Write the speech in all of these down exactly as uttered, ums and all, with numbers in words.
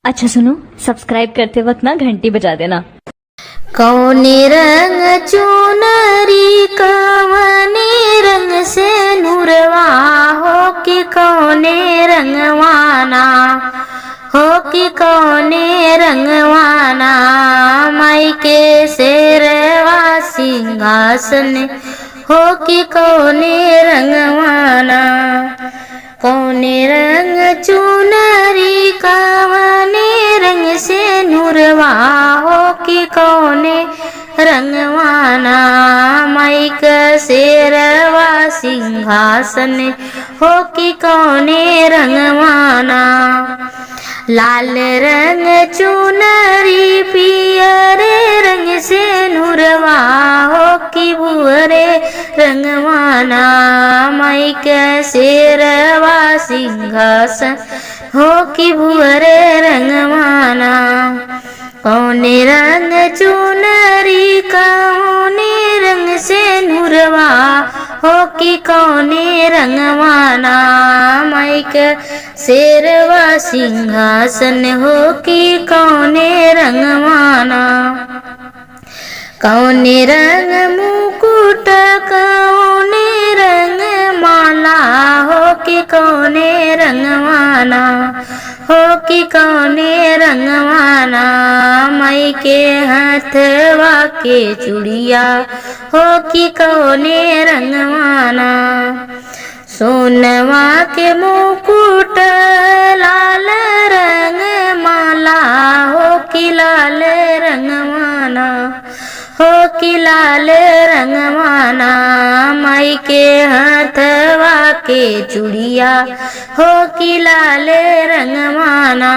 अच्छा सुनो, subscribe करते वक्त ना घंटी बजा देना। कौने रंग चुनरी कवने रंग सेनुरवा, हो कि कौने रंगवाना, हो कि कौने रंगवाना, माई के शेरवा सिंहासन, हो कि कौने रंगवाना। कौने रंग चुनरी कवने रंग सेनुरवा, हो कि कौने रंगवाना, माई के शेरवा सिंहासन, हो कि कौने रंगवाना। लाल रंग चुनरी पियर रंग सेनुरवा, हो कि भुअरे रंगवाना, माई के शेरवा सिंहासन, हो कि भुअरे रंगवाना। कौने रंग चुनरी कौने रंग सेनुरवा, हो कि कौने रंगवाना, माई के शेरवा सिंहासन, हो कि कौने रंगवाना। कौने रंग मुकुट कौने रंग माला, हो कि कौने रंगवाना, हो कि कौने रंगवाना, माई के हथवा के चुड़िया, हो कि कौने रंगवाना। सोनवा के मुकुट लाल रंग माला, हो कि लाल रंगवाना, हो कि लाल रंगवाना, माई के हथवा के चुड़िया, हो कि लाल रंगवाना।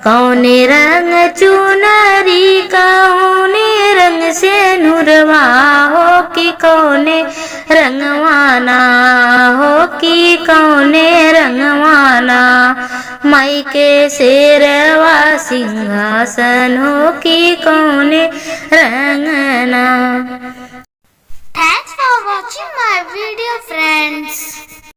कौने रंग चुनरी कौने रंग सेनुरवा, हो कि कौने रंगवाना, हो कि कौने रंगवाना, माई के शेरवा सिंहासन, हो कि कौने रंगना। Thanks for watching my video, friends.